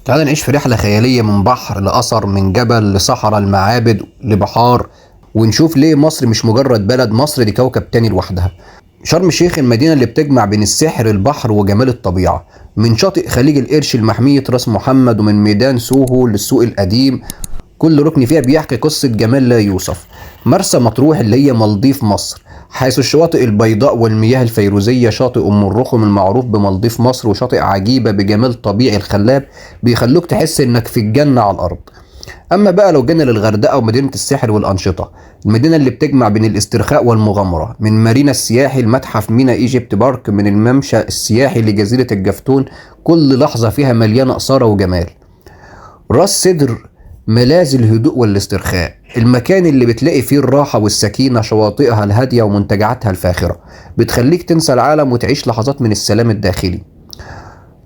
تعال نعيش في رحلة خيالية من بحر لأثر، من جبل لصحراء، المعابد لبحار، ونشوف ليه مصر مش مجرد بلد، مصر دي كوكب تاني لوحدها. شرم الشيخ المدينة اللي بتجمع بين السحر البحر وجمال الطبيعة، من شاطئ خليج القرش لمحمية راس محمد، ومن ميدان سوهو للسوق القديم، كل ركن فيها بيحكي قصة جمال لا يوصف. مرسى مطروح اللي هي مالديف مصر، حيث الشواطئ البيضاء والمياه الفيروزية، شاطئ أم الرخم المعروف بمالديف مصر، وشاطئ عجيبة بجمال طبيعي الخلاب بيخلوك تحس إنك في الجنة على الأرض. أما بقى لو جينا للغردقة ومدينة السحر والأنشطة، المدينة اللي بتجمع بين الاسترخاء والمغامرة، من مارينا السياحي لمتحف مينا ايجيبت بارك، من الممشى السياحي لجزيرة الجفتون، كل لحظة فيها مليانة إثارة وجمال. راس سدر ملاذ الهدوء والاسترخاء، المكان اللي بتلاقي فيه الراحة والسكينة، شواطئها الهادية ومنتجعاتها الفاخرة بتخليك تنسى العالم وتعيش لحظات من السلام الداخلي.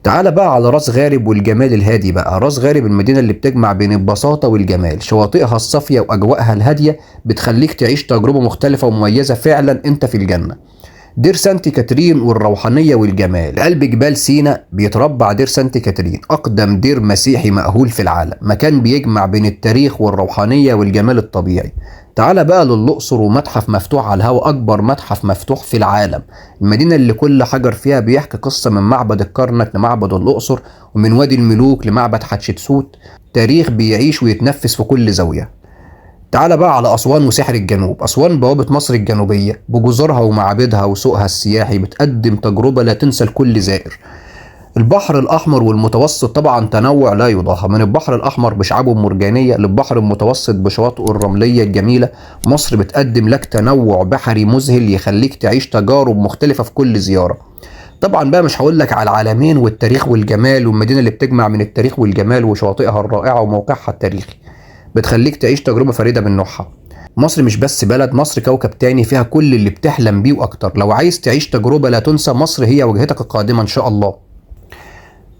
تعال بقى على راس غارب والجمال الهادي بقى. راس غارب المدينة اللي بتجمع بين البساطة والجمال، شواطئها الصافية وأجواءها الهادية بتخليك تعيش تجربة مختلفة ومميزة، فعلا انت في الجنة. دير سانت كاترين والروحانية والجمال، قلب جبال سينا بيتربع دير سانت كاترين، أقدم دير مسيحي مأهول في العالم، مكان بيجمع بين التاريخ والروحانية والجمال الطبيعي. تعال بقى للأقصر ومتحف مفتوح على الهواء، أكبر متحف مفتوح في العالم، المدينة اللي كل حجر فيها بيحكي قصة، من معبد الكرنك لمعبد الأقصر، ومن وادي الملوك لمعبد حتشبسوت، تاريخ بيعيش ويتنفس في كل زاوية. تعال بقى على أسوان وسحر الجنوب. أسوان بوابة مصر الجنوبية، بجزرها ومعابدها وسوقها السياحي بتقدم تجربة لا تنسى لكل زائر. البحر الأحمر والمتوسط طبعا تنوع لا يضاهى، من البحر الأحمر بشعابه المرجانية للبحر المتوسط بشواطئه الرملية الجميلة، مصر بتقدم لك تنوع بحري مذهل يخليك تعيش تجارب مختلفة في كل زيارة. طبعا بقى مش هقول لك على العالمين والتاريخ والجمال، والمدينة اللي بتجمع من التاريخ والجمال وشواطئها الرائعة وموقعها التاريخي بتخليك تعيش تجربة فريدة من نوعها. مصر مش بس بلد، مصر كوكب تاني فيها كل اللي بتحلم بيه وأكتر. لو عايز تعيش تجربة لا تنسى، مصر هي وجهتك القادمة إن شاء الله.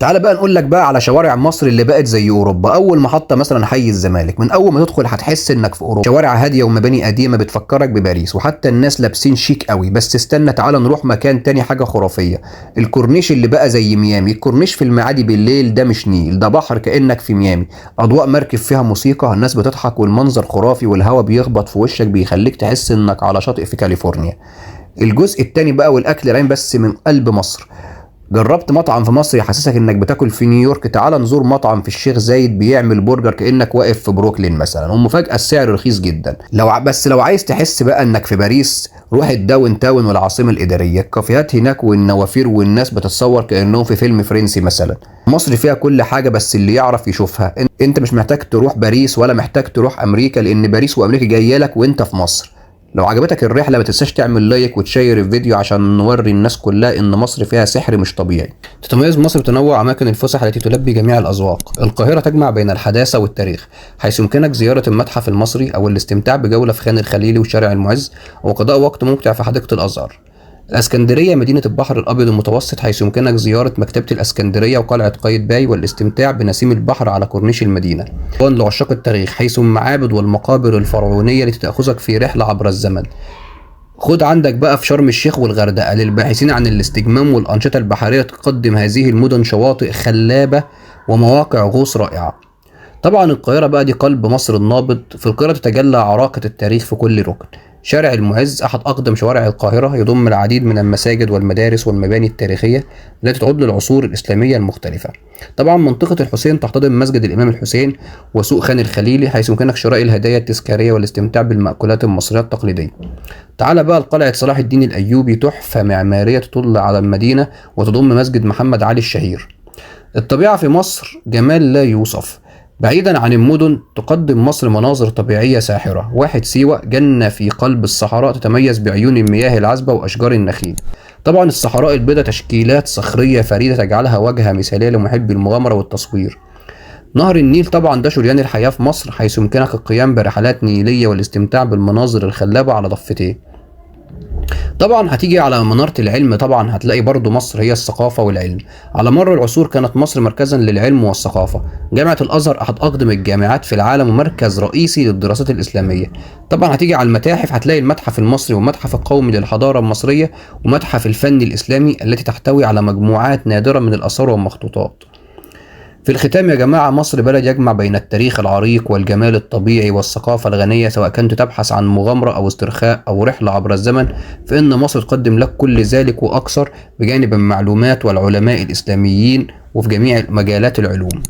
تعال بقى نقول لك بقى على شوارع مصر اللي بقت زي اوروبا. اول محطة مثلا حي الزمالك، من اول ما تدخل هتحس انك في اوروبا، شوارع هادية ومباني قديمة بتفكرك بباريس، وحتى الناس لابسين شيك قوي. بس استنى، تعال نروح مكان تاني حاجة خرافية، الكورنيش اللي بقى زي ميامي. الكورنيش في المعادي بالليل ده مش نيل، ده بحر كانك في ميامي. اضواء مركب فيها موسيقى، الناس بتضحك والمنظر خرافي، والهواء بيخبط في وشك بيخليك تحس انك على شاطئ في كاليفورنيا. الجزء التاني بقى والاكل العين بس من قلب مصر. جربت مطعم في مصر يحسسك انك بتاكل في نيويورك؟ تعال نزور مطعم في الشيخ زايد بيعمل برجر كانك واقف في بروكلين مثلا، ومفاجأة السعر رخيص جدا. بس لو عايز تحس بقى انك في باريس، روح ال downtown والعاصمة الإدارية، الكافيهات هناك والنوافير والناس بتتصور كأنهم في فيلم فرنسي مثلا. مصر فيها كل حاجة بس اللي يعرف يشوفها. انت مش محتاج تروح باريس ولا محتاج تروح امريكا، لان باريس وامريكا جاية لك وانت في مصر. لو عجبتك الرحلة ما تنساش تعمل like وتشير الفيديو عشان نوري الناس كلها ان مصر فيها سحر مش طبيعي. تتميز مصر بتنوع اماكن الفسح التي تلبي جميع الاذواق. القاهرة تجمع بين الحداثة والتاريخ، حيث يمكنك زيارة المتحف المصري او الاستمتاع بجولة في خان الخليلي وشارع المعز، وقضاء وقت ممتع في حديقة الازهر. الاسكندرية مدينة البحر الابيض المتوسط، حيث يمكنك زيارة مكتبة الاسكندرية وقلعة قايتباي والاستمتاع بنسيم البحر على كورنيش المدينة. لعشاق التاريخ، حيث المعابد والمقابر الفرعونية التي تأخذك في رحلة عبر الزمن. خد عندك بقى في شرم الشيخ والغردقة للباحثين عن الاستجمام والأنشطة البحرية، تقدم هذه المدن شواطئ خلابة ومواقع غوص رائعة. طبعا القاهرة بقى دي قلب مصر النابض، في القاهرة تتجلى عراقة التاريخ في كل ركن. شارع المعز أحد أقدم شوارع القاهرة، يضم العديد من المساجد والمدارس والمباني التاريخية التي تعود للعصور الإسلامية المختلفة. طبعا منطقة الحسين تحتضن مسجد الإمام الحسين وسوق خان الخليلي، حيث يمكنك شراء الهدايا التذكارية والاستمتاع بالمأكولات المصرية التقليدية. تعال بقى لقلعة صلاح الدين الأيوبي، تحفة معمارية تطل على المدينة وتضم مسجد محمد علي الشهير. الطبيعة في مصر جمال لا يوصف. بعيدا عن المدن تقدم مصر مناظر طبيعية ساحرة. واحة سيوة جنة في قلب الصحراء، تتميز بعيون المياه العذبة وأشجار النخيل. طبعا الصحراء البيضاء تشكيلات صخرية فريدة تجعلها واجهة مثالية لمحبي المغامرة والتصوير. نهر النيل طبعا ده شريان الحياة في مصر، حيث يمكنك القيام برحلات نيلية والاستمتاع بالمناظر الخلابة على ضفتيه. طبعا هتيجي على منارة العلم، طبعا هتلاقي برضو مصر هي الثقافة والعلم. على مر العصور كانت مصر مركزا للعلم والثقافة. جامعة الأزهر أحد أقدم الجامعات في العالم ومركز رئيسي للدراسات الإسلامية. طبعا هتيجي على المتاحف، هتلاقي المتحف المصري والمتحف القومي للحضارة المصرية ومتحف الفن الإسلامي التي تحتوي على مجموعات نادرة من الآثار والمخطوطات. في الختام يا جماعة، مصر بلد يجمع بين التاريخ العريق والجمال الطبيعي والثقافة الغنية. سواء كنت تبحث عن مغامرة أو استرخاء أو رحلة عبر الزمن، فإن مصر تقدم لك كل ذلك وأكثر، بجانب المعلومات والعلماء الإسلاميين وفي جميع مجالات العلوم.